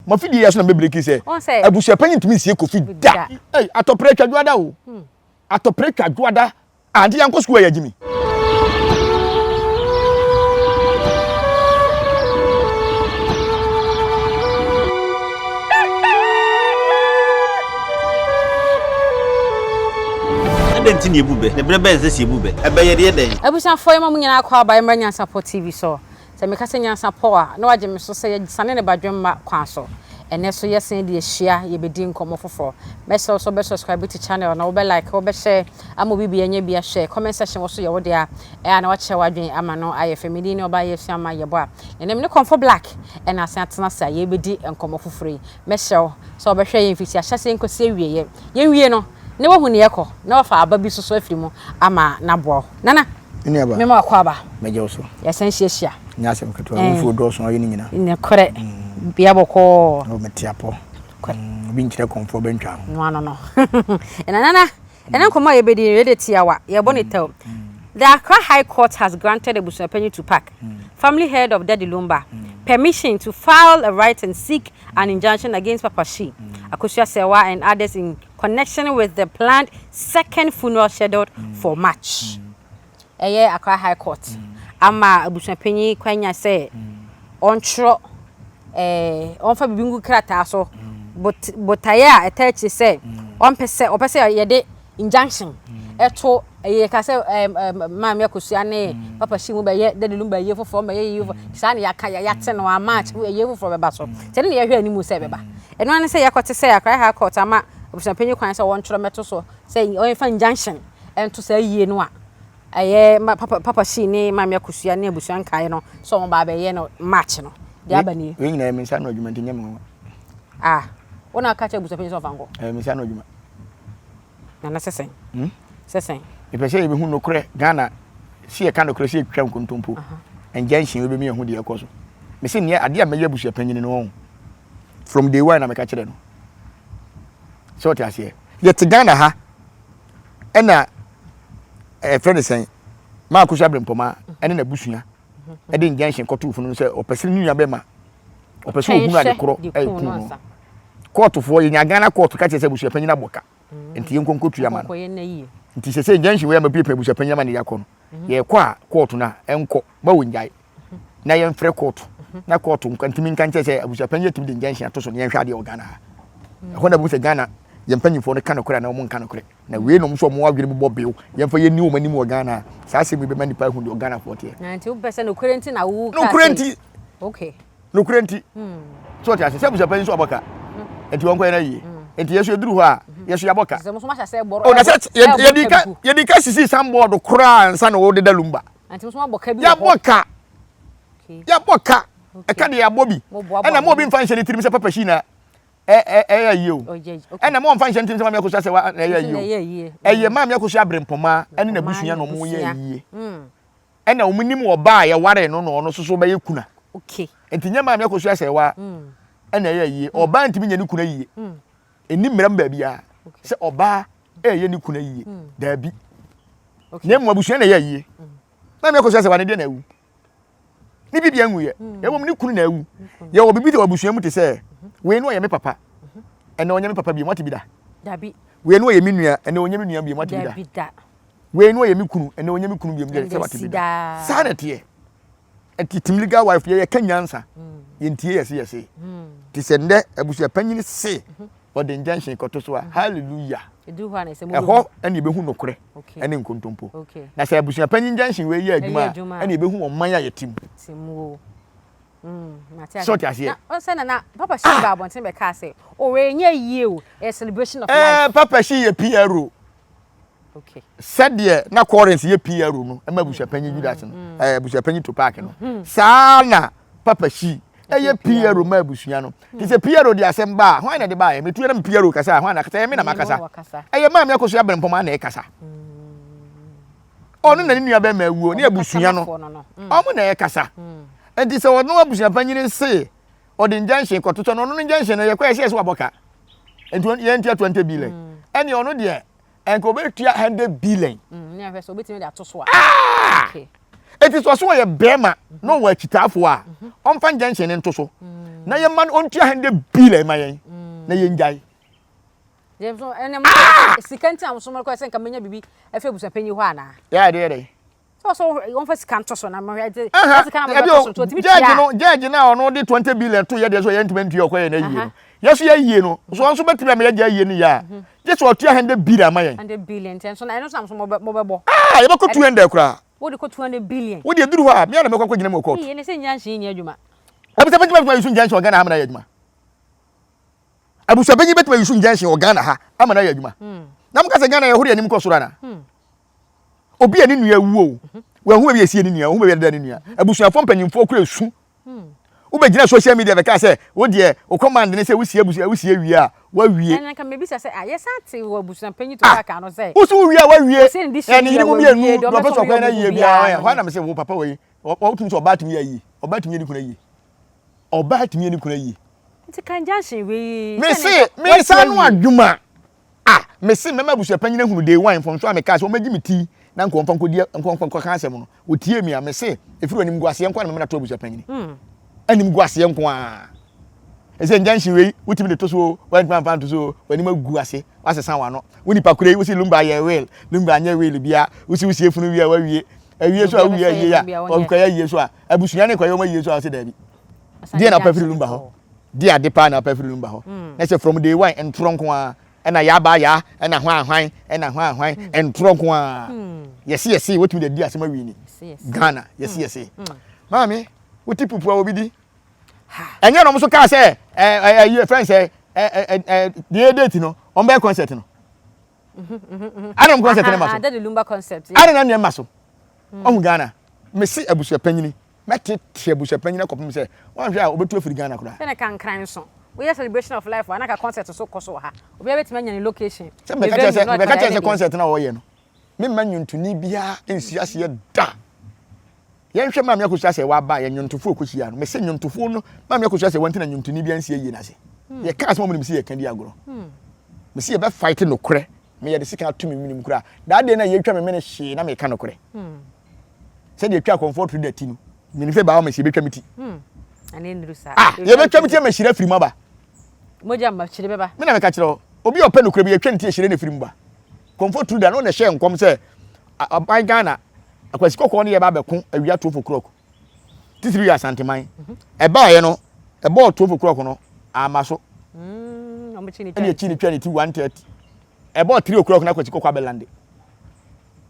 Mafidie yɛ so na mɛbreki sɛ abusuapanyin ntumi nsie Kofi da. Ei, atɔprɛ twa dwoada o. Hmm. Atɔprɛ twa dwoada. Ah, nti yɛnkɔ sukuu a yɛagye mi. Adɛn nti na yɛbu bɛ? Na berɛ bɛn na ɛsɛ sɛ yɛbu bɛ? Ɛbɛ yɛde yɛ dɛn? Abusuafoɔ yɛma mo nyinaa akɔ aba mmra Nyansapɔ TV so. Sɛ meka sɛ nyansapɔw a, na wagye me so sɛ yɛsane ne badwemma kwan so. Ɛnnɛ nso yɛsan de ahyia yɛbɛdi nkɔmmɔ foforɔ. Mɛsrɛ wo sɛ wobɛ subscribe to channel no, wobɛ like, wobɛ share ama obi bi anya bi ahwɛ. Comment section wɔ so yɛ wo dea, ɛyɛ a na wakyerɛ w'adwene ama no ayɛ fɛ. Me din ne Ɔbaa Yɛsua Ma Yɛbɔ a. Ɛnnɛ me ne Kɔmfo Black ɛna asan atena ase a yɛrebɛdi nkɔmmɔ foforɔ yi. Mɛsrɛ wo sɛ wobɛhwɛ yɛn mfiti ahyɛaseɛ nkɔsi awieɛ. Yɛnwie no, na wahu nea ɛkɔ, na wafa aba bi nso so afiri mu ama no aboa wo. Nana! Me nua ba. Mema wakɔ aba. Mɛgye wo so. Yɛsan hyiahyia. Nyɛ asɛm ketewa. Wo mfuo dɔɔso ayɛ ne nyina. Nokorɛ. Bia bɔkɔɔ. Oh, mete apɔ. Obi nkyerɛ kɔmfoɔ bɛntwa ho. No ano no. Ɛna nana, ɛnɛ nkɔmmɔ a yɛbɛdi no yɛde tiawa, yɛbɔ ne tɛw. The Accra High Court has granted Abusuapanyin Tupac, family head of Daddy Lumba, permission to file a writ and seek an injunction against Papa Shee, Akosua Serwaa and others in connection with the planned second funeral scheduled for March. Ɛyɛ Accra High Court ama abusuapanyin kwanya sɛ ɔntwerɛ ɛɛ ɔmfa biribi ngu krataa so bot botaeɛ a ɛtaa akyire sɛ ɔmpɛ sɛ ɔpɛ sɛ yɛde injunction ɛto ɛyɛ ka sɛ ɛɛm ɛɛm maame akosua ne papa shi mu bɛyɛ dadi no bɛyɛ foforɔ bɛyɛ yie foforɔ saa na yɛaka yɛate no a March ɛyɛ foforɔ bɛba so sɛ ne na yɛhwɛ anim sɛ ɛbɛba ɛno ara ne sɛ yɛkɔte sɛ Accra High Court ama abusuapanyin kwan sɛ wɔntwerɛ mmɛto so sɛ ɔmfa injunction nto saa yie no a ɛyɛ ma papa papa shi ne maame akosua ne abusua nkaeɛ no sɛ wɔn ba abɛyɛ no March no deɛ aba nie. Wei nyinaa yɛ me nsa ano adwuma nti nyɛ me nwanwa. Ah, wo na aka kyerɛ abusuapanyin sɛ ɔmfa nkɔ? Ɛyɛ me nsa ano adwuma. Nana sɛ sɛn? Hmm? Sɛ sɛn? Mepɛ sɛ yɛbɛhu nokorɛ Ghana si yɛka nokorɛ si yɛtwitwa nkontompo. Injunction wei bɛmi ɛho deɛ ɛkɔ so. Mese neɛ adeɛ a mɛyɛ abusuapanyin no wɔn. From day one na meka kyerɛ no. Sɛ ɔte aseɛ. Yɛte Ghana ha ɛna ɛfrɛ ne sɛn maa Akosua Abrempɔma ɛne n'abusua ɛde injunction kɔtoo funu no sɛ ɔpɛ sɛ ne nua bɛma ɔpɛ sɛ ohunu ade korɔ ɛyɛ kun no. Kɔɔtofoɔ yɛnya Ghana kɔɔto ka kyerɛ sɛ abusuapanyin abɔ ka. Nti yɛnkɔ nkɔtua ma no. Nti sɛ sɛ injunction wei ama pie pɛ abusuapanyin ama ne yɛakɔ no. Yɛkɔ a kɔɔto no a ɛnkɔ ma wɔngyae. Na yɛmfrɛ kɔɔto na kɔɔto nka ntumi nka nkyerɛ sɛ abusuapanyin atumi de injunction ato so na yɛnhwɛ adeɛ wɔ Ghana ha. Ɛhɔ na bɛhu sɛ Ghana yɛn mpanyinfoɔ no ka nokorɛ anaa wɔn nka nokorɛ. Na wei nom nso wɔn adwene bobɔ bew. Yɛmfa yɛnni wɔn anim wɔ Ghana a saa asɛm yi bɛma nnipa ahu deɛ Ghanafoɔ teɛ. Na nti wopɛ sɛ nokorɛ nti na wo kaa Nokorɛ nti. Okay. Nokorɛ nti. So ɔte ase sɛ abusuapanyin nso abɔ ka. Nti wɔn kɔyɛ no ayie. Nti yɛso yɛduru hɔ a yɛso yɛabɔ ka. O na sɛ yɛdi ka yɛdi ka sisi sanbɔɔdo koraa ansa na wɔdeda lumba. Yɛabɔ ka. Yɛabɔ ka. Ɛka deɛ yɛabɔ bi. Ɛna mo obi nfa nhyɛ ne tirim sɛ papa shi na ɛyɛ ayie o. Ɛna mo nfa nhyɛ ne tirim sɛ maame akosua sɛ wa na ɛyɛ ayie o. Ɛyɛ maame akosua abrempɔmaa ɛne n'abusua na wɔn yɛ ayie. Ɛna wɔn nim ɔbaa a yɛwaree no na ɔno nso so bɛyɛ kuna. Okay. Nti nyɛ maame akosua sɛ wa ɛna ɛyɛ yie. Ɔbaa ntumi nyɛ ne kuna yie. Ɛni mmara mu baabiara sɛ ɔbaa ɛyɛ ne kuna yie. Daabi. Na mmom abusua na ɛyɛ yie. Maame akosua sɛ wa ne deɛ na awu. Ne biribi anwuyɛ. Mmom ne kunu na awu. Yɛwɔ biribi wɔ abusua mu te sɛ wei no ɔyɛ me papa. Ɛnɛ ɔnyɛ me papa bio. Moate bi da? Dabi. Wei no ɔyɛ me nua. Ɛnɛ ɔnyɛ me nua bio. Moate bi da? Dabi da. Wei no ɔyɛ me kunu, ɛnɛ ɔnyɛ me kunu biom deɛ sɛ wate bi da. Saa na ɛteɛ. Ɛti team legal wife yɛ yɛka nyansa. Mm. Yɛntie yɛse yɛse. Mm. Te sɛ nnɛ abusua panyin se mm-hmm. ɔde injunction kɔto so a mm. hallelujah. Ɛhɔ ɛna yɛbɛhu nokorɛ ɛne nkontompo. Na sɛ abusua panyin injunction wei yɛ adwuma a ɛna yɛbɛhu ɔman a yɛte mu. Sɛ ɔte aseɛ. Sɛ nana papa shi ba abɔnten bɛka sɛ ɔwɔ ɛnyɛ yie o ɛyɛ celebration of life. Papa shi yɛ PRO. Sɛdeɛ na Corinth yɛ PRO no ma abusuapanyin Judas no, mm. ɛɛ abusuapanyin Tupac no, mm-hmm. saa na Papa Shi ɛyɛ PRO ma abusua no. Te sɛ PRO de asɛm ba a, hwan na ɛde baeɛ? Metu yɛ na PRO kasa a, hwan na kasa? Ɛyɛ me na makasa. Ɛyɛ maame akosua abirɛmpɔm na ɛkasa. Ɔno na ne nua bɛrima awuo ne abusua no, ɔmo na ɛkasa. Nti sɛ ɔno abusuapanyin se ɔde injunction kɔtotɔ no, ɔno no injunction no yɛkɔ yɛsɛ yɛsɛ wabɔ ka. Nti yɛntua 20 billion. Ɛne ɔno deɛ ɛnka obetua 100 billion. Mm, ne ahwɛ sɛ obetumi de ato so a. Ah! Eti sɛ ɔso ɔyɛ bɛrima na ɔwɔ akyitaafoɔ a, mhm. ɔmfa injunction no nto so. Mm. Na yɛma no ɔntua 100 billion ma yɛn na yɛngyae. Ah! Sika nti na mo kɔ sɛ nka menya biribi afi abusuapanyin hɔ anaa? Yɛ adeɛ dɛ. Sɛ ɔsɛ wɔmfa sika nto so na mehwɛ de sika na mebɛto so nti ɔtumi tua. Judge no judge no a ɔno de 20 billion to yɛ deɛ so yɛntumi ntua ɔkɔ yɛ no ayie no. Yɛ so yɛayie no so ɔno nso bɛtumi ama yɛagya ayie no yɛ a gye sɛ ɔtua 100 billion ama yɛn. 100 billion nti ɛnso na ɛno nso na mo nso mobɛbɔ. Ah yɛbɛkɔ 200 koraa. Wode kɔ 200 billion. Wode aduru hɔ a me ara na mɛkɔ akɔgyina mu wɔ court. Ee ɛne sɛ nyansa nyɛ adwuma. Abusuapanyin bɛtumi ayi so nyansa wɔ Ghana ha ama no ayɛ adwuma. Abusuapanyin bɛtumi ayi so nyansa wɔ Ghana ha ama no ayɛ adwuma. Na mo ka sɛ Ghana yɛhoro yɛn anim kɔ soro ana? Obi a ne nua awu o, wahu baabi a esie ne nua, wahu baabi a ɛdeda ne nua. Abusuafoɔ mpanyinfoɔ kura esu. Wobɛgyina social media bɛka sɛ wo deɛ wo command ne sɛ wosie abusua wosie wie a wawie. Ɛna nka mebisa sɛ ah yɛsan te wɔ abusuapanyin to aka no sɛ. Wosi wo wie a wawie. Ɛne yere mu mmienu deɛ ɔpɛ sɛ ɔkɔyɛ no ayie biara ɔyɛ. Hɔ na mese wo papa wei wotumi sɛ ɔbaa tumi yɛ ayie. Ɔbaa tumi yɛ ne kunu ayie. Ɔbaa tumi yɛ ne kunu ayie. Nti kan junction wei. Mese mensa no adwuma. Ah! Mese mɛma abusuapanyin ahunu day one mfomso a mekaa sɛ wɔmmɛgye me ti na nka wɔmfa nkɔdi nkɔ nkɔka asɛm no. Wɔtiee me a, mese ɛfiri animguaseɛ nko ara na mɛma no ato abusuapanyin. Animguaseɛ nko ara. Ɛsɛ injunction wei wotumi de to so o, woantumi amfa anto so o, w'anim agu ase, woasesa w'ano. Wo nipa koro yi, wose Lumba yɛ will, Lumba anyɛ will bia, wose wosie funu wie a woawie. Awie so a wowie ayie a, wɔkɔyɛ ayie so a, abusua ne kɔyɛ wɔn ayie so a wose daabi. Deɛ na wopɛ firi Lumba hɔ? Deɛ ade paa na wopɛ firi Lumba hɔ? Na sɛ from day one ntorɔ nko ara ɛna yaba ya ɛna hwan hwan ɛna hwan hwan ntorɔ nko ara yɛse yɛse wotumi de adi asɛm awie ni Ghana yɛse yɛse maame wote pupu a obi di ɛnyɛ na wɔn nso kaa sɛ ɛɛ ɛɛ fɛn sɛ ɛɛ ɛɛ deɛ date no wɔn bɛyɛ concert no ɛna wɔn concert no ma so ɛna na nneɛma so ɔhu Ghana mesi abusua panyini. Mɛtete abusuapanyin akɔpem sɛ wanhwɛ a obetu afiri Ghana koraa. Sɛ na kankran nso woyɛ celebration of life a na ka concert nso kɔ so wɔ ha. Obiara bɛtumi anya ne location, Sɛ ne mebɛka kyerɛ venue sɛ na mebɛka ɔde kyerɛ ayɛ sɛ ne deɛ. concert no a wɔyɛ no, memma nnwontoni biara nsi aseɛ da. Yɛnhwɛ Maame Akosua Asɛe waba a yɛ nnwontofoɔ kɔhyia no. Mese nnwontofoɔ no Maame Akosua Asɛe wanti na nnwontoni biara nsi ayie no ase. Yɛka asɛm a wɔnim sɛ yɛka di agorɔ. Mese yɛbɛ fight nokorɛ. Me yɛde sika ato me menem koraa. That day na yɛtwa me mene hyee na meka nokorɛ. Sɛdeɛ ɛtwa akɔmfoɔ toro da ti no, menim sɛ baa mɛsi yɛbɛtwa me ti. Hmm. Ah, yɛbɛtwa me ti ama hyira firi mu aba. Mogya mma hyire bɛba. Me na meka kyerɛ wo, obi a ɔpɛ nokorɛ bi yɛtwa ne ti ahyire na firi mu ba. Kɔmfoɔ toro da no na ɛhyɛ nkɔm sɛ aban Ghana akwasi kɔkɔɔ ne yɛba abɛko awia 12 o'clock. Titiri yɛ Asanteman. Mhm. Ɛbaeɛ no, ɛbɔɔ 12 o'clock no, ama so. Mm, Ɛna akyi ne twa ne ti 1:30. Ɛbɔɔ 3 o'clock na akwasi kɔkɔɔ abɛlande.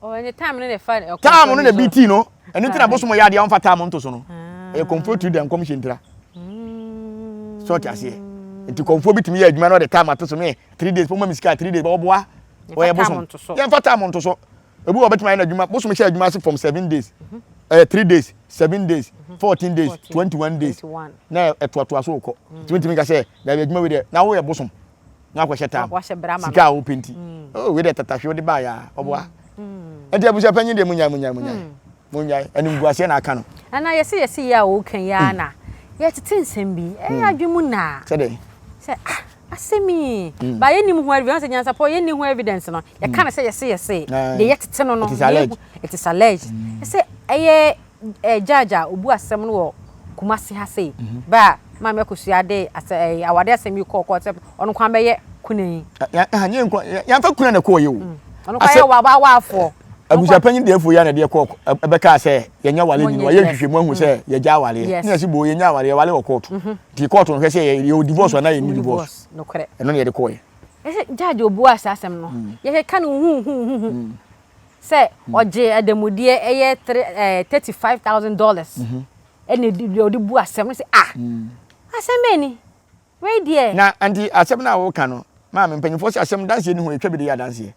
Oh, ɛne time no na ɛfa ɛkɔmfoɔ Time no na bi tii no. Ɛno nti na bosom yɛ adeɛ a wɔmfa time nto so no. Ɛyɛ kɔmfoɔ tiri da nkɔm hyɛ ntira. Sɛ ɔte aseɛ. Nti kɔmfoɔ bi tumi yɛ adwuma na ɔde time ato so me 3 days pɔmma me sika 3 days ɔboa ɔyɛ bosom. Yɛmfa time nto so. Ebi wɔ bɛtumi ayɛ n'adwuma bosom hyɛ adwuma ase from 7 days. Ɛyɛ 3 days, 7 days, 14 days, 21 days. Na ɛtoatoa so kɔ. Tumi tumi ka sɛ dabi adwuma wei deɛ na woyɛ bosom. na akɔhyɛ tam sika a wopɛ nti mm. oh wei deɛ tatahwe wode baayɛ a ɔboa mm. mm. nti abusua panyin deɛ munyae munyae munyae munyae animguaseɛ na aka no ana yɛse yɛse yɛ a woka yi ara na yɛtete nsɛm bi ɛyɛ adwe mu naa sɛdɛn sɛ ah asɛm yi ba yɛnim ho evidence nyansapɔ yɛnni ho evidence no yɛka no sɛ yɛse yɛse deɛ yɛtete no no it is alleged sɛ ɛyɛ eh, judge a obu asɛm no wɔ Kumasi ha sei, mhm. bɛ a Maame Akosua de asɛ eh, awade asɛm yi kɔɔ kɔɔ sɛ ɔno kwan bɛyɛ kuna yi. Yɛmfa kuna na ɛkɔɔ yɛ o. Mm. Ɔno kwan yɛ wabaawafoɔ. Abusuapanyin deɛ efu yɛ na deɛ kɔɔ ɛbɛkaa sɛ yɛnyɛ wale ni wɔyɛ nhwehwɛmu ahu sɛ mm. yɛgya awaleɛ ne yɛsi bo yɛnyɛ awaleɛ wale wɔ kɔɔto mhm. nti kɔɔto nhwɛ sɛ yɛ divorce anaa yɛnni divorce ɛno na yɛde kɔɔ yɛ. Ɛsɛ judge obu asa asɛm no mm. yɛkeka no huhuhuhu sɛ ɔgye adanmudeɛ ɛyɛ three ɛɛ $35,000 ɛna ɛdi deɛ ɔde bu asɛm no sɛ ah asɛm bɛn ni wei deɛ. Na nti asɛm no a woka no maame mpanyinfoɔ sɛ asɛm danseɛ ni ho yɛtwa bi de yɛ adanseɛ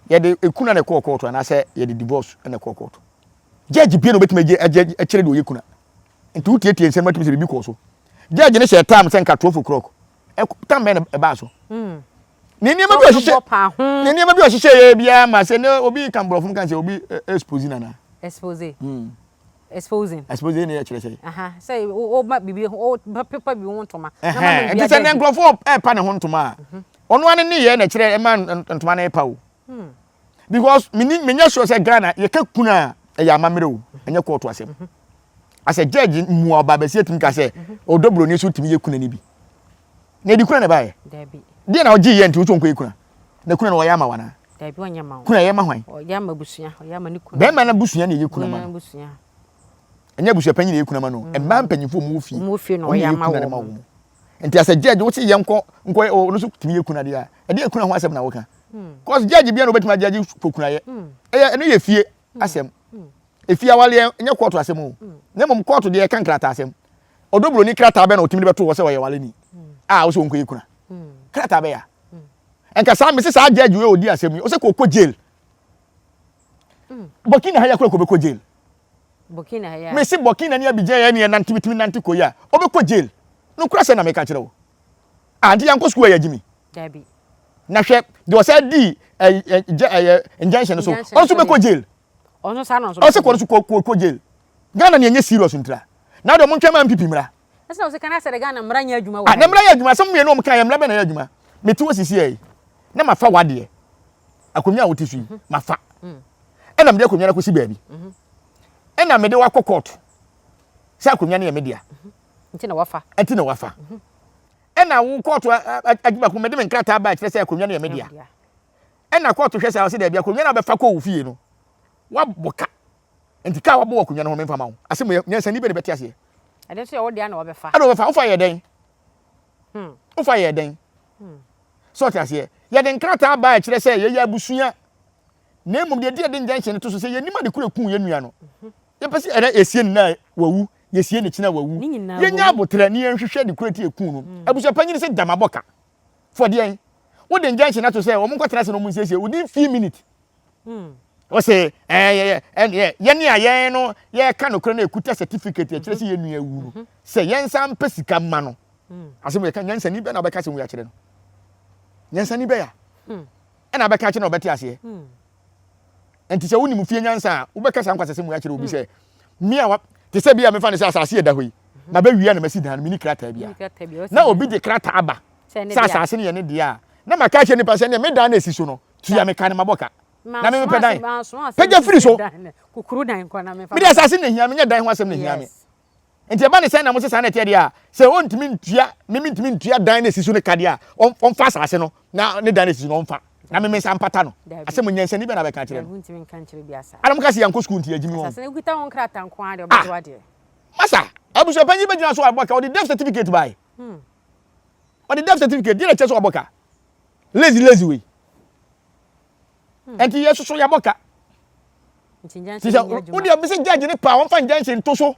yɛde ekuna na ɛkɔɔ kɔɔto anaasɛ yɛde divorce na ɛkɔɔ kɔɔto judge bie na obetumi agye agye akyerɛ deɛ ɔyɛ kuna nti wotietie nsɛm atumi sɛ biribi kɔɔ so judge no hyɛ time sɛ nka 12 o'clock tam bɛn na ɛbaa so ne nneɛma bi ɔhyehyɛ ne nneɛma bi ɔhyehyɛ yɛ biara ma sɛ ne obi ka borɔfo ka sɛ obi expose nana. Expose. Mm. Exposing. Expose ne yɛ kyerɛ sɛ. Sɛ o ma bibi o pepa bi ho ntoma. Nti sɛ ne nkurɔfoɔ ɛpa ne ho ntoma a mhm. ɔno ano ne yɛ na kyerɛ ɛma ntoma no ɛpa o. Hmm. Because menya sure sɛ Ghana yɛka kuna a ɛyɛ amammerɛ o ɛnyɛ kɔɔto asɛm. Mhm. Asɛ judge mua ɔbaa bɛsi atumi ka sɛ ɔdɔ buroni so tumi yɛ kuna no bi. Na ɛdi kuna na ɛbaeɛ. Dabi. Deɛ na ɔgye yɛ nti wosɛ ɔnkɔ yɛ kuna. Na kuna na ɔyɛ ama wana. Dabi ɔnyɛ ma wo. Kuna yɛ ma hwan? Ɔyɛ ama abusua, ɔyɛ ama ne kunu. Bɛrima no abusua na ɛyɛ kuna ma no. Abusua. Ɛnyɛ abusua panyin na ɛyɛ kuna ma no. Mmaa mpanyinfoɔ ɔmo wɔ fie. Ɔmo wɔ fie na Ɔmo ɔyɛ yɛ ama kuna no ma wɔn. wɔn. Nti asɛ judge wosi yɛ nkɔ nkɔ ɔno nso tumi yɛ kuna deɛ a ɛdeɛ kuna ho asɛm na woka. Cause judge bia na obetumi ajudge kɔ kuna yɛ. Ɛyɛ ɛno yɛ fie asɛm. Efie awaleɛ nyɛ kɔɔto asɛm o. Na mmom kɔɔto deɛ ɛka nkrataa asɛm. Ɔdɔ buroni krataa bɛn na ɔtumi de bɛto hɔ sɛ ɔyɛ waleni a wosɛ ɔnkɔ yɛ kuna. Krataa bɛyɛ a. Nka saa mese saa judge wei a ɔdi asɛm yi ɔsɛ kɔkɔ jail. Burkina ha yɛ kora kɔbɛkɔ jail. Burkina ha yɛ. Mese Burkina ne Abidjan yɛ ne nante bitumi nante kɔ yi a ɔbɛkɔ jail. Nokora sɛ na meka kyerɛ wo. Ah nti yɛnkɔ sukuu a yɛgye mi. Dabi. Na hwɛ deɛ ɔsɛ di ɛyɛ injunction so ɔno nso bɛkɔ jail. Ɔno saa na ɔnso Ɔsɛ kɔ no so kɔ kɔ kɔ jail. Ghana ne ɛnyɛ serious ntira. Na deɛ ɔmo ntwɛn ma NPP mmra. Ɛsɛ na ɔsɛ kana sɛ de Ghana mmara nyɛ adwuma wɔ Ah ha na yi. mmara yɛ adwuma asɛm mmienu ɔmo ka yɛ mmara bɛn na ɛyɛ adwuma. Mete hɔ sisi yɛ yi na mafa w'adeɛ akonnwa a wote so yi mafa ɛna mede akonnwa no akɔsi baabi ɛna mede wakɔ court sɛ akonnwa no yɛ me dea. Nti na wafa. Nti na wafa. Ɛna wo kɔɔto adwuma ko mede me nkrataa baa kyerɛ sɛ akonnwa no yɛ me dea. Ɛna kɔɔto hwɛ sɛ ɔsɛ daabi akonnwa no a bɛfa kɔ wo fie no wabɔ ka. Nti ka a wabɔ wɔ akonnwa no ho memfa ma wo. Asɛm yɛ nyansani bɛ ne bɛte aseɛ. Ɛde nso yɛ wo dea na wɔbɛfa. Ɛna wɔbɛfa wofa yɛ dɛn? Wofa yɛ dɛn? Sɛ ɔte aseɛ. Yɛde nkrataa baa kyerɛ sɛ yɛyɛ abusua. Na mmom deɛ ɛdi yɛde injunction no to so sɛ yɛnim ade koro ɛkuu yɛn nua no. Yɛpɛ sɛ ɛnɛ yɛsie no na wawu, yɛsie no kyena wawu. Yɛnya aboterɛ na yɛnhwehwɛ ade koro ɛti ɛkuu no. Abusua panyin sɛ dam abɔ ka. For deɛn? Wode injunction ato sɛ wɔn nkɔtena ase na wɔn nsiesie within few minutes. Wɔsɛ ɛɛ ɛɛ yɛne a yɛn no yɛka nokorɛ na ɛkuta certificate ɛkyerɛ sɛ yɛn nua awu no sɛ yɛnsan mpɛ sika mma no. Asɛm yɛka nyansani bɛ na ɔbɛka asɛm wei akyerɛ no. Nyansani bɛ ya. Ɛna abɛka akyerɛ na ɔbɛte aseɛ. Nti sɛ wonim fie nyansa a wobɛka saa nkwasasɛm wei akyerɛ obi sɛ me a wa te sɛ bi a mefa no sɛ asase yɛ da hɔ yi mabɛwia na masi dan no menni krataa bia na obi de krataa ba sɛ asase no yɛ ne deɛ a na maka akyerɛ nipa sɛ neɛ me dan no ɛsi so no tua me ka no mabɔ ka na me mepɛ dan pagya firi so mede asase na hia me nyɛ dan ho asɛm na hia me Nti ɛba ne sɛn na mo se saa na ɛteɛ deɛ a, sɛ ɔntumi ntua, me mentumi ntua dan no ɛsi so no ka deɛ a, ɔmfa asase no na ne dan no ɛsi so no ɔmfa, na me me nsa mpata no. Asɛm nyansani bɛn na bɛka akyerɛ no? Ana mo ka se yɛnkɔ sukuu nti yɛgyimi wɔn? Ah! Masa, abusuapanyin bɛgyina so abɔ ka, ɔde death certificate bae. Ɔde death certificate, deɛ na ɛkyerɛ sɛ wabɔ ka? Lazy lazy wei. Nti yɛsoso yɛabɔ ka. Nti sɛ wo deɛ bɛsɛ judge ne paa wɔmfa injunction nto so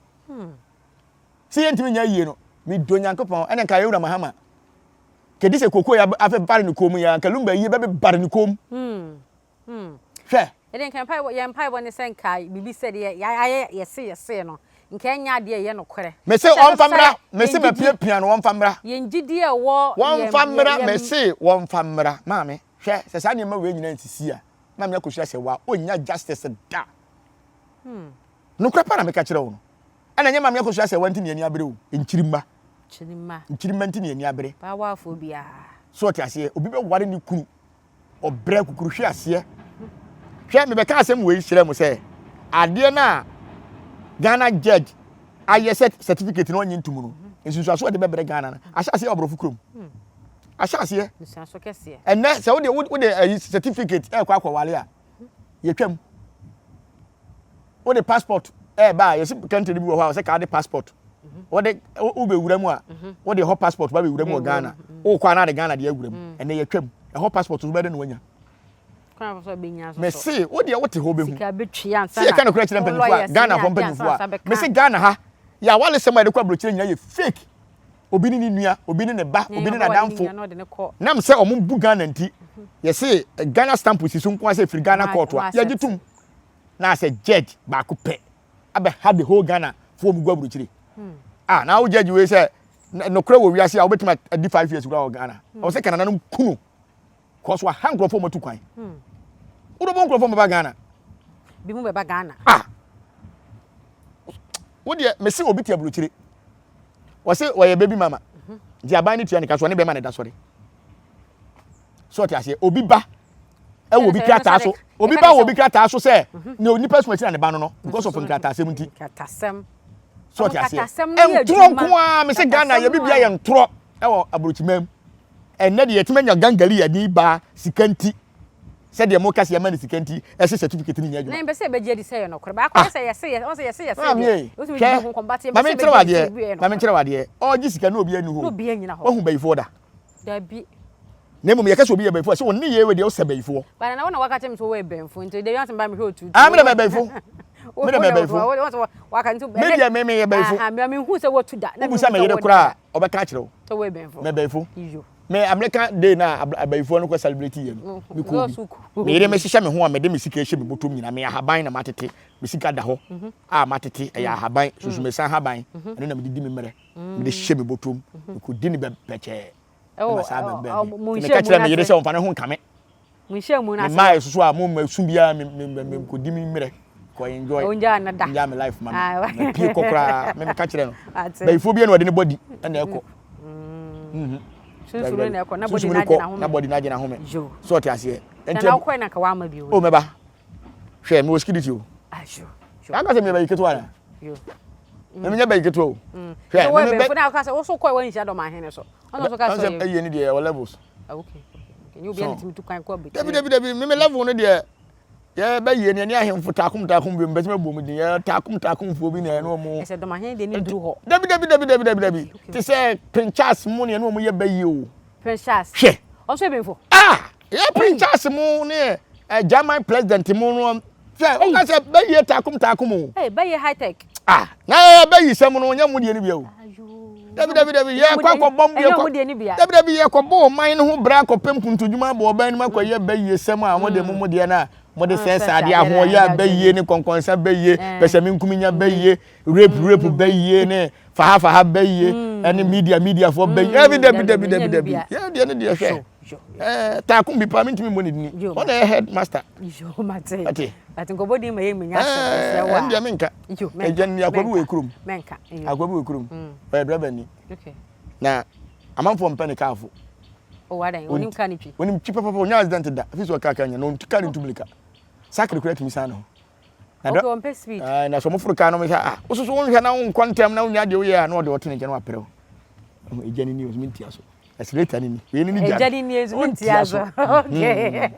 sɛ yɛntumi nyɛ yie no medɔ Nyankopɔn ɛna nka yɛwura Mahama kɛdi sɛ koko yɛ afɛ bare ne kɔn mu yɛ nka lumba yie bɛbɛ bare ne kɔn mu hwɛ. Ɛdeɛ nka mpaebɔ yɛn mpaebɔ ne sɛ nka biribi sɛ deɛ yɛayɛ yɛse yɛse no nka ɛnyɛ adeɛ ɛyɛ nokorɛ. Mese wɔmfa mmra mese mapiapia no wɔmfa mmra. Yɛn gyidie ɛwɔ wɔmfa mmra mese wɔmfa mmra maame hwɛ sɛ saa nneɛma wei nyinaa nsisi a Maame Akosua sɛ wa ɔnnya justice da. Nokorɛ pa na meka kyerɛ wo no. Ɛna ɛnyɛ Maame Akosua sɛ wa nti na yɛn ani abere o. Nkyirimma. Nkyirimma nti na yɛn ani abere. So ɔte aseɛ? Obi bɛware ne kunu. Ɔbrɛ kukuruhwe aseɛ. Hwɛ mebɛka asɛm wei kyerɛ mo sɛ adeɛ no a Ghana judge ayɛ sɛ certificate no ɔnye ntom no nsunsuanso a ɛde bɛbrɛ Ghana no ahyɛ aseɛ wɔ aborɔfo kurom. Ahyɛ aseɛ. Ɛnɛ sɛ wode wode ayi certificate ɛrekɔ akɔwale a yɛtwam. Wode passport ɛreba a yɛsi country bi wɔ hɔ a wɔsɛ kaa de passport. Wode wobɛwura mu a wode ɛhɔ passport ba bɛwura mu wɔ Ghana. Wokɔ a na de Ghana de awura mu. Ɛnɛ yɛtwam. Ɛhɔ passport so bɛde na wanya. Mese wo deɛ wote hɔ bɛhu. Sɛ yɛka nokorɛ kyerɛ mpanyinfoɔ a Ghana hɔ mpanyinfoɔ a mese Ghana ha yɛ awalesɛm a yɛde kɔ aburokyire nyinaa yɛ fake. Obi ne ne nua, obi ne ne ba, obi ne n'adamfo. Nam sɛ wɔn bu Ghana nti yɛse Ghana stamp si so nko ara sɛ ɛfiri Ghana court a yɛgye tom. Na asɛ judge baako pɛ abɛha the whole Ghana foɔ mu gu aburokyire. Ah na wo judge wei sɛ nokorɛ wɔ wiase a wobɛtumi adi 5 years kura wɔ Ghana. Ɔwɔ sɛ Canada nom kunu. Kɔ so aha nkurɔfoɔ matu kwan. Wode bɔ nkurɔfoɔ bɛba Ghana. Bi mu bɛba Ghana. Ah. Wo deɛ mese obi te aburokyire. Wɔse wɔyɛ baby mama. Nti aban no tua ne ka so ɔne bɛrima ne da sɔre. So ɔte aseɛ obi ba ɛwɔ obi krataa so obi ba wɔ obi krataa so sɛ ne onipa sum akyi na ne ba no no because of nkrataasɛm nti. Nkratasɛm. So ɔte aseɛ? Ntorɔ nko ara me sɛ Ghana yɛ bibia yɛ ntorɔ ɛwɔ aburokyima mu. Ɛnɛ deɛ yɛtumi anya gangali yɛ ni baa sika nti sɛdeɛ mo ka sɛ yɛma no sika nti ɛsɛ certificate no nyɛ adwuma. Na yɛmpɛ sɛ yɛbɛgye adi sɛ ɛyɛ nokorɛ. Baako yɛ sɛ yɛse yɛ wɔn sɛ yɛse yɛse deɛ wotumi di ho nkɔmmɔ but yɛmpɛ sɛ yɛbɛgye adi sɛ obi yɛ nokorɛ. Ma menkyerɛ wo adeɛ, ɔregye sika na obiara nni hɔ o. Na obiara nnyina hɔ. Wahu bayifoɔ da? Dabi. Na mmom yɛka sɛ obi yɛ bayifoɔ a, sɛ ɔne yɛ wei deɛ ɔsɛ bayifoɔ. But nana wo na waka kyerɛ me sɛ wowɔ ɛbɛnfo nti da bi asɛm ba mehwɛ otuutu. Ah me na mɛ bɛyifo. Me na mɛ bɛyifo. Me deɛ me meyɛ bɛyifo. Ah me mehu sɛ wotu da. Wobu sɛ me yere koraa a ɔbɛka akyerɛ wo. Sɛ wowɔ ɛbɛnfo. Mɛ bɛyifo. Iyo. Me American day na abayifoɔ no kɔ celebrate yɛ no. Me kɔ bi. Me yere me hyehyɛ me ho a mede me sika hyɛ me bɔtɔm nyinaa me ahaban na matete. Me sika da hɔ a matete ɛyɛ ahaban susumesan haban ɛno na mede di me mmerɛ. Mede hyɛ me bɔtɔm. Mekɔdi ne bɛkyɛɛ. Ɛwɔ saa bɛn bɛn mo bi. Meka kyerɛ me yere sɛ ɔmfa ne ho nkame. Mo nhyɛ mu na Me mmaa soso a mo mma su biara me me me me kɔdi me mmerɛ kɔ enjoy. Ongyaa no da. Ngyaa me life ma me. Me pie kɔ koraa me meka kyerɛ no. Bayifoɔ bi na ɔde ne body ɛna ɛkɔ. Sunsum no na ɛkɔ na body na agye n'ahome. Na body na agye n'ahome. So ɔte aseɛ. Nti na wokɔɛ na nka wama bi o. O mɛba. Hwɛ mewɔ security o. Aka sɛ meyɛ bayi ketewa na. Meme nyɛ bayi ketewa o. Hwɛ meme bɛ. Na aka sɛ wo so kɔɛ wɔnhyia dɔm ahene so. Ɔno nso ka sɛ ɔyɛ. Ɛyɛ ne deɛ ɛwɔ levels. Ah, okay. Okay. Nyɛ obiara na tumi tu kwan kɔ abɛkyire. Dabi dabi dabi meme level no deɛ yɛ bɛyɛ ne ne ahemfo taakom taakom bi mpɛsɛ mɛbɔ mu din yɛ taakom taakomfoɔ bi na ɛne ɔmo. Ɛsɛ dɔm ahene deɛ ne duru hɔ. Dabi dabi dabi dabi dabi dabi te sɛ Prince Charles mu ne ɛne ɔmo yɛ bɛyɛ o. Prince Charles. Hwɛ. Ɔnso yɛ bɛnfo. Ah yɛ Prince Charles mu ne ɛ German president mu no sɛ ɔka sɛ bɛyɛ taakom taakom o. Ee bɛyɛ high tech. Ah na yɛ bɛyi sɛm no nyɛ mu deɛ no bia o. Dabi dabi dabi yɛ kɔ akɔ bɔm yɛ kɔ dabi dabi yɛ kɔ bɔ ɔman no ho bra akɔ pɛm kuntudwuma abɔ ɔban no mu akɔ yɛ bɛyie sɛm a wɔde mo mo deɛ no a wɔde sɛ sɛ adeɛ ahoɔyɛ a bɛyie ne kɔnkɔnsa bɛyie pɛsɛmenkuminya bɛyie rape rape bɛyie ne faha faha bɛyie ɛne media mediafoɔ bɛyie dabi dabi dabi dabi dabi yɛ deɛ ne deɛ hwɛ ɛɛ taako bi paa mentumi mmɔ ne dini ɔna yɛ head master ate ate nkɔbɔ din ma yɛ menya asɛm ɛsrɛ wa ɛn deɛ menka ɛgya ni akwa bi wɔ ekurom akwa bi wɔ ekurom ɔyɛ driver ni na amanfoɔ mpɛ ne kaafo onim kaa ne twi onim twi pɛpɛpɛ onya accident da fi so ɔkaa kaa nya na ɔntu kaa ne ntu mirika sakre kura tumi san ne ho na dɔ ɔmpɛ speed ɛɛ na sɛ ɔmo foro kaa no ɔmo sɛ ah wososo wonhwɛ na wonkɔ ntɛm na wonya deɛ woyɛ a na ɔde ɔte ne nkyɛn na waprɛ wo ɛgya ne ni ɔsɛ mentia so Accelerator ni ni. Wei ni ni gya. Ɛgya ni ni ezu mi ntia so. Okay.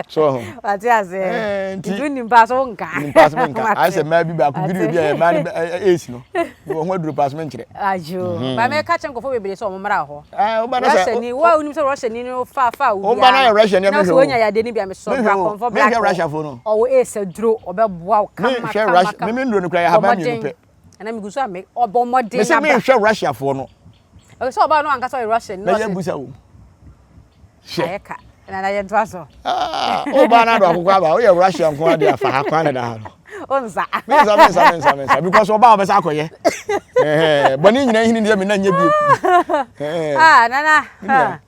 So. Wate ase. Eh, nti. Nti nimpa so nka. Nimpa so nka. Ayɛ sɛ mmaa bi baako video bi a mmaa no ɛɛsi no. Wɔ ho aduro paa so menkyerɛ. Ayo. Mhm. Ba mɛka kyɛ nkɔfo bebree sɛ wɔn mmra hɔ. Eh, wo ba na sɛ. Russia ni, wo a wonim sɛ Russia ni no fa fa wo biara. Wo ba na yɛ Russia ni ɛmehwɛ o. Na sɛ wonya yade ni bi a mesɔ bra kɔnfɔ black. Mehwɛ Russia fo no. Ɔwɔ ɛɛsi aduro ɔbɛboa wo kama kama kama. Mehwɛ Russia, meme nduro no kura yɛ ahaban mmienu pɛ. Ɛna megu so a me ɔbɔ mmɔden aba. Mese mehwɛ Russia foɔ no. Ɛwɔ sɛ ɔbaa no ankasa ɔyɛ Russian. Na yɛ busa wo. Hwɛ. Ayɛ ka. Na na yɛ ntoa so. Ah, ɔbaa no ado akokɔ aba. Woyɛ Russia nko ade afa ha kwan na da ha no. Onsa. Mensa mensa mensa mensa because ɔbaa ɔbɛsa akɔyɛ. Eh, bɔne nyina hini deɛ me na nyɛ bi. Eh. Ah, nana. Ah.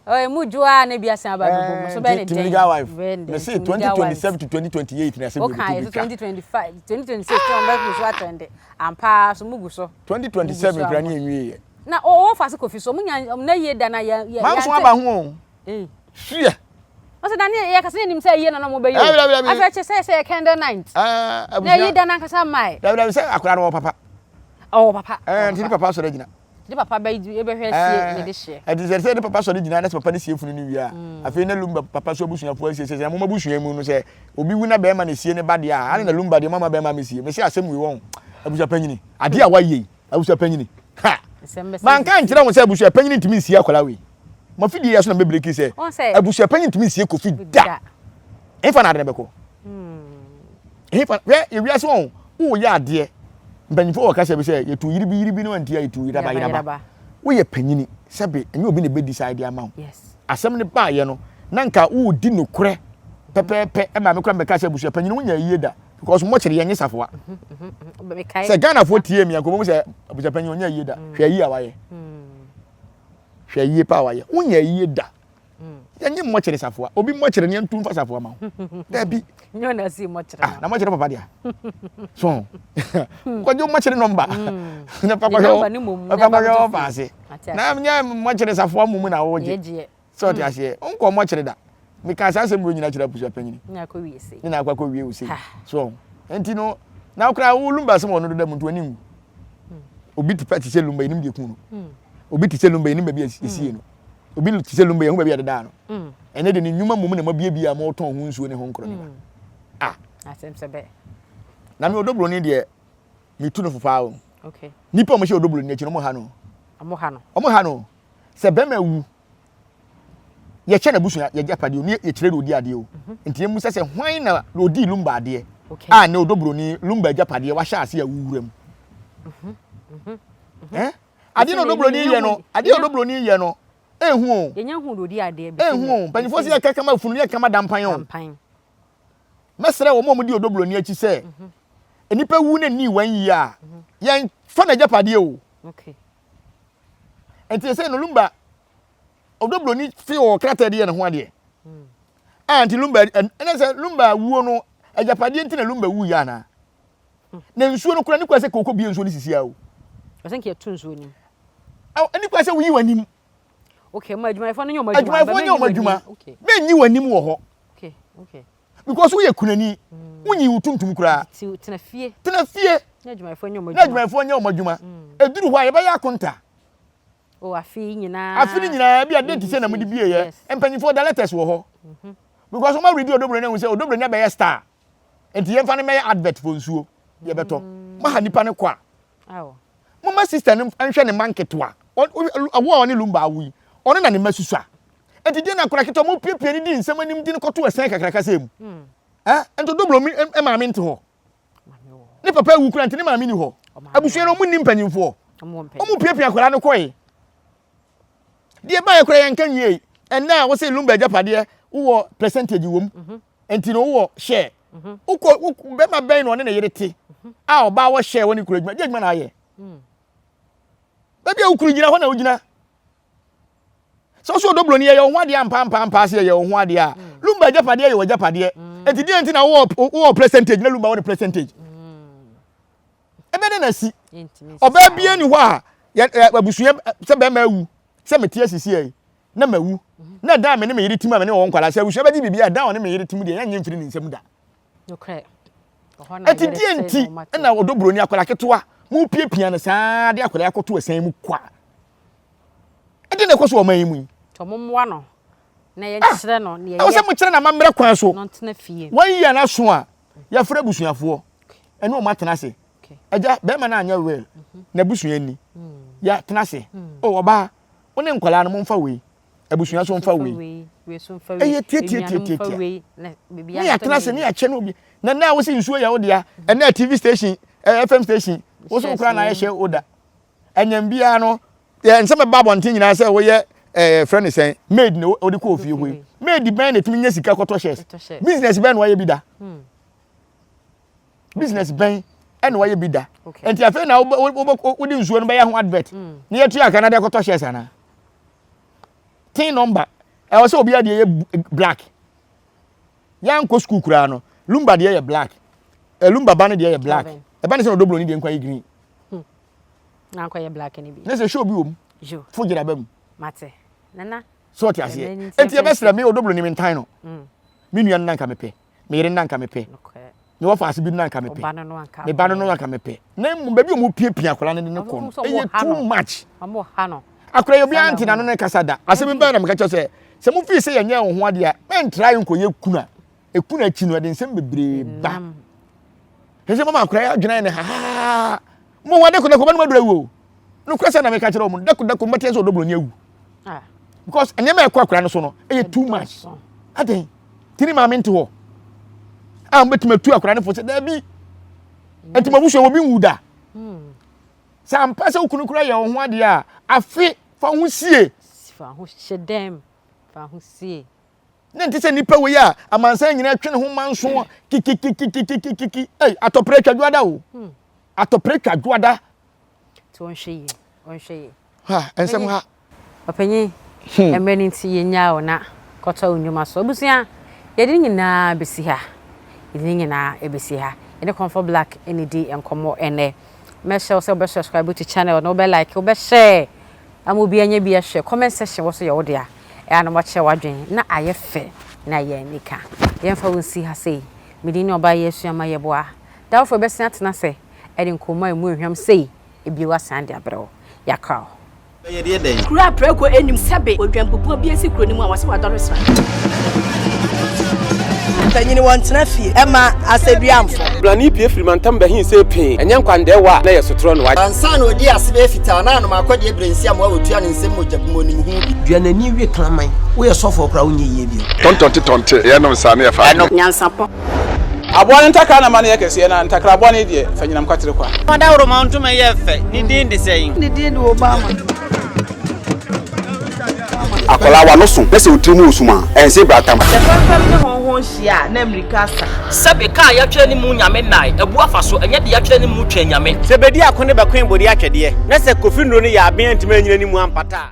Oye mu dwoa na bi asan aba bɛbɔ mu. So bɛyɛ ne dɛn? Legal wife. Me say 2027 to 2028 na sɛ bi bi twa. 2025, 2026 to ɔmbɛ gu so atɛnde. Ampa so mu gu so. 2027 kura ne nwie yɛ. Na o fa se kofi so mu nya na yie da na yɛ yɛ. Manso aba ho o. Eh. Hwɛ. Ɔsɛ da ne yɛ kasa nim sɛ yie na na mo bɛyɛ. Afɛ kyɛ sɛ sɛ candle night. Eh, na yie da na ankasa mae. Dabi dabi sɛ akora no wɔ papa. Ɔwɔ papa. Eh, nti ne papa sɔrɔ gyina. Ne papa bɛ bɛhwɛ sie ne de hyeɛ. Ɛti sɛ sɛ ne papa sɔre gyina na sɛ papa ne sie funu no wie a, mm. afei na lumba papa so abusuafoɔ asie sɛ sɛ mo abusua mu no sɛ obi wu na bɛrima na sie ne ba deɛ a, ane na lumba deɛ mama bɛrima me sie. Mese asɛm wei wɔn abusua panyini. Adeɛ a wayɛ yi abusua panyini. Ha! Manka nkyerɛ wɔn sɛ abusua panyini ntumi nsie akwadaa wei. Mo afidie yɛ so na mɛbreki sɛ abusua panyini ntumi nsie Kofi da. Ɛmfa na ade no bɛkɔ. Hefa hwɛ ewiase wɔn woyɛ adeɛ mpanyinfoɔ wɔ kasa bi sɛ yɛtu yiribi yiribi no anti a yɛtu yeraba yeraba woyɛ panyini sɛbe ɛnyɛ obi na ɛbɛ decide ama wo asɛm no baayɛ no na nka wodi nokorɛ pɛpɛɛpɛ ɛma me kora mbɛka sɛ abusua panyini wonya yie da because mmɔkyere yɛnye safoa sɛ Ghanafoɔ tie mi anka wɔn sɛ abusua panyin onya yie da hwɛ yie a wayɛ hwɛ yie pa a wayɛ wonya yie da Yɛnye mmɔkyere safoa. Obi mmɔkyere ne yɛntu mfa safoa ma wo. Dabi. Nyɛ ɔna si mmɔkyere ah, na mmɔkyere papa dea. So. Kɔgye mmɔkyere nɔmba. Hmm. Na fa kɔhwɛ wo. Fa kɔhwɛ wo faase. Na nyɛ mmɔkyere safoa mu mu na wogye. Sɛ ɔte hmm. aseɛ. Wonkɔ mmɔkyere da. Meka saa asɛm wei nyina kyerɛ abusua panyini. Ne na akɔ akɔwie wo sei. So. Nti no, na koraa wo lumba asɛm wɔ no doda mu nti w'ani nwu. Obi te pɛ te sɛ Lumba yɛnim deɛ ku no. Obi te sɛ Lumba yɛnim baabi a yɛsie no. Obi te sɛ Lumba yɛhu baabi a yɛdedaa no. Ɛnɛ de ne nnwuma mmom na moabiebie a motɔn ho nsuo ne ho nkorɔ ne ba. Ah. Asɛm sɛ bɛ. Na me Odo Broni deɛ metu no fo paa o. Okay. Nipa a wɔhyɛ Odo Broni akyi no wɔn ha no. Wɔn ha no. Wɔn ha no. Sɛ bɛrima awu yɛkyɛ n'abusua yɛgyapadeɛ o ne yɛkyerɛ de odi adeɛ o mhm. nti yɛn musa sɛ hwan na odi lumba adeɛ a ne odo broni lumba agyapadeɛ wahyɛ ase a wuwura mu mhm, mhm, eh? adeɛ na odo broni yɛ no adeɛ odo broni yɛ no ehu o ehu o mpanyinfoɔ sɛ yɛ kama funu yɛ kama dampan o mɛsrɛ wɔn a wɔdi odo broni akyi sɛ nnipa wu na ni wɔn yie a yɛn fa n'agyapadeɛ o nti sɛ no lumba Ɔdɔ buroni fi wɔ krataa de yɛ ne ho adeɛ. A nti Lumba ɛnɛ sɛ Lumba wuo no agyapadeɛ nti na Lumba wu yɛ anaa? Na nsuo no kora ne kwa sɛ koko bie nsuo no sisi a o. Ɔsɛ nka yɛto nsuo nim. Ɛne kwa sɛ woyi w'anim. Okay, ma adwumayɛfoɔ no nyɛ wɔn adwuma. Adwumayɛfoɔ nyɛ wɔn adwuma. Bɛnyi w'anim wɔ hɔ. Okay, okay. Because woyɛ kunani, wonyi wo tuntum koraa. Tena fie. Tena fie. Na adwumayɛfoɔ nyɛ wɔn adwuma. Na adwumayɛfoɔ nyɛ wɔn adwuma. Ɛduru hɔ a yɛbɛyɛ akonta. Oh, afe yi nyinaa. Afe no nyinaa bi a date sɛ na mode bie yɛ. Mpanyinfoɔ da letters wɔ hɔ. Mhm. Because wɔn awuredi Odobroni ahu sɛ Odobroni abɛyɛ star. Nti yɛmfa no mɛyɛ advert for nsuo. Yɛbɛtɔ. Mm. Maha nipa no kɔ a. Moma sister no nhwɛ ne mma nketewa. Ɔwo a ɔne Lumba awo yi, ɔno na ne mma susua. Nti deɛ na akwadaa ketewa mo piapia ne di nsɛm anim di no kɔto ɛsɛn kakraka sɛ mu. Mm. Eh, nti Odobroni maame nte hɔ. Ne papa awu kura nti ne maame ni hɔ. Abusua no ɔmo nni mpanyinfoɔ. Ɔmo piapia akwadaa no kɔe. Deɛ baayɛ kora yɛn nka nwie. Ɛnna a wɔsɛ Lumba agyapadeɛ wowɔ percentage wɔ mu. Mhm. Nti no wowɔ share. Mhm. Wokɔ bɛma bɛn na ɔne ne yere te mhm. a ɔbaa wɔ share wɔ ne kura adwuma. Deɛ adwuma na ayɛ. Mm. Baabi a wokuru gyina hɔ na wogyina. Sɛ ɔsɛ ɔdɔ buroni yɛyɛ wo ho adeɛ ampampaampa sɛ yɛyɛ wo ho adeɛ a mm. Lumba agyapadeɛ yɛ w'agyapadeɛ mm. nti deɛ nti na wowɔ wowɔ percentage na Lumba wɔ ne percentage mm. ɛbɛ ne na si ɔbaa bia ni hɔ a yɛ abusua sɛ bɛrima awu sɛ mete asisi yi na mawu mm-hmm. na dan me ne me yere tim a me ne wɔn nkwadaa sɛ abusua bɛgye biribi a dan ɔne me yere tim deɛ yɛnyɛ mfiri ne nsam da ɛti deɛ nti na ɔdɔ buroni akwadaa ketewa mu piapia no saa de akwadaa akɔto ɛsɛn mu kwa Ɛdeɛn na ɛkɔ so wɔ ɔman yi mu yi? Nti ɔmo mmoa no na yɛnkyerɛ no nea ɛyɛ. Ɛwɔ sɛ mokyerɛ no amammerɛ kwan so. Na ɔntena fie. Wɔn yie no aso a, yɛfrɛ abusuafoɔ ɛne wɔn atena ase. Agya, bɛrima no anyɛ well, mhm. n'abusua ni. Mm. Yɛatena ase. Mm. O ɔbaa, wo ne nkwadaa no momfa wei. Abusua so mfa wei. Ɛyɛ tiatiatiatia. Ne yɛatena ase ne yɛakyɛ no obi. Na nna a wosi nsuo yɛ wo dea, ɛnna TV station, FM station, wo so wokora na ayɛ hyɛ wo da. Ɛnyɛm biara no, yɛ nsɛm ɛba abɔnten nyinaa sɛ woyɛ ɛɛ frɛ ne sɛn maid na wode kɔ ofie hɔ yi. Maid bɛn na etumi nya sika kɔtɔ shares? Business bɛn na wayɛ bi da? Hmm. Business bɛn ɛna wayɛ bi da? Nti afei na wode nsuo no bɛyɛ ho advert hmm. na yɛtua aka na de akɔtɔ shares anaa? Tin number ɛwɔ sɛ obiara deɛ yɛ black. Yɛankɔ sukuu koraa no, Lumba deɛ yɛ black. Lumba ba no deɛ yɛ black. Ɛba ne sɛ na ɔdɔ buroni deɛ nkwa yɛ green. Hmm. Na nkɔ yɛ black ne bi. Ne sɛ show bi wɔ mu. Fo gyina ba mu. Mate. Nana. So ɔte aseɛ. Enti ɛbɛsrɛ me ɔdɔ buroni me ntan no. Hmm. Me nua no na nka mepɛ. Me yere no na nka mepɛ. Me wɔfa ase bi no na nka mepɛ. Me ba no no nka mepɛ. Na mmom baabi a wɔn piapia akwadaa no de no kɔ no ɛyɛ too much. Akwadaa yi obiara nte n'ano ne kasa da. Asɛm bi bɛn na meka kyerɛ sɛ sɛ mo fii sɛ yɛnyɛ wɔn ho adeɛ a mɛntra nkɔyɛ kuna. Ekunu akyi no ɛde nsɛm bebree ba. Hwɛ sɛ mama akwadaa yi adwene ayɛ ne hahaha. Mo ho adako dako bɛnum aduru awu o. Nokorɛ sɛ na meka kyerɛ wɔn dako dako mbɛteɛ sɛ ɔdɔ buroni awu. Ah. Because nneɛma ɛkɔ akwadaa no so no ɛyɛ too much. Adɛn? Tini maame nte hɔ. A wɔbɛtumi atu akwadaa no fo sɛ daabi. Nti mo abusua obi nwu da. Hmm. Sɛ ampa sɛ wo kunu kura yɛ wo ho adeɛ a, afe fa ho sie. Fa ho hyɛ dɛm, fa ho sie. Ne nte sɛ nipa wei a amansan nyinaa twe ne ho manso kikikikikikiki. Ei, atɔprɛ twa dwoada o. Hmm. Atɔprɛ twa dwoada. Nti wɔnhwɛ yie, wɔnhwɛ yie. Ha, nsɛm ha. Ɔpanyin, hmm. mmerɛ no nti yɛnyaa wo na kɔtɔ wo nnwuma so. Abusua, yɛde ne nyinaa bɛsi ha. Yɛde ne nyinaa bɛsi ha. Yɛne Comfort Black na ɛdi nkɔmmɔ ɛnnɛ. Mɛhyɛ wo sɛ wobɛ subscribe to channel no, wobɛ like, wobɛ share ama obi anya bi ahwɛ. Comment section wɔ so yɛ wo dea. Ɛyɛ a na wakyerɛ w'adwene na ayɛ fɛ na ayɛ anika. Yɛmfa wo nsi ha sei. Me din ne Ɔbaa Yɛasua Ma Yɛboa. Da foforɔ yɛbɛsan atena ase de nkɔmmɔ a ɛmu ɛhwam sei. Ebio asan de abrɛ wo. Yɛakra wo. Bɛyɛ deɛ dɛn? Kuro a prako nnim sɛbe odwanpupuo bi asi kuro no mu a wɔse wadɔre sra. Mpanyini wɔntena fie ɛma asɛdua mfɔ. Blani pue firi mantam bɛhe see pee, ɛnyɛ nkwandɛɛwa a na ɛyɛ sotorɔ no. Ansa na ɔdii ase bɛyɛ fitaa na anom akɔdeɛ berɛ nsi amoa wɔtua ne nsam mogya bu mu ɔnim ho bi. Dua n'ani we kraman. Woyɛ sɔfoɔ koraa wonyɛ yie bio. Tɔntɔnte tɔnte yɛnom saa ne yɛfa adwene. Nyansapɔ. Aboa no ntakra na ma no yɛ kɛseɛ, na ntakra bɔne deɛ, fa nyinam kwatere kwa. Ɔdawuroma ntoma yɛ fɛ, ne din de sɛn? Ne din de Obama. Akwadaa w'ano so na sɛ wo tiri mu wɔ sum a, ɛnse bratam. Sɛ fɛmfɛm ne hɔnhɔn hyia a, na mmirika asa. Sɛbe kaa yɛatwerɛ ne mu Nyame nnae, abu afa so, ɛnyɛ deɛ yɛatwerɛ ne mu Twɛn Nyame. Sɛ bedi ako ne bɛkoe bode atwɛdeɛ, na sɛ Kofi nnuro no yɛ aben antumi anyina ne mu ampata a.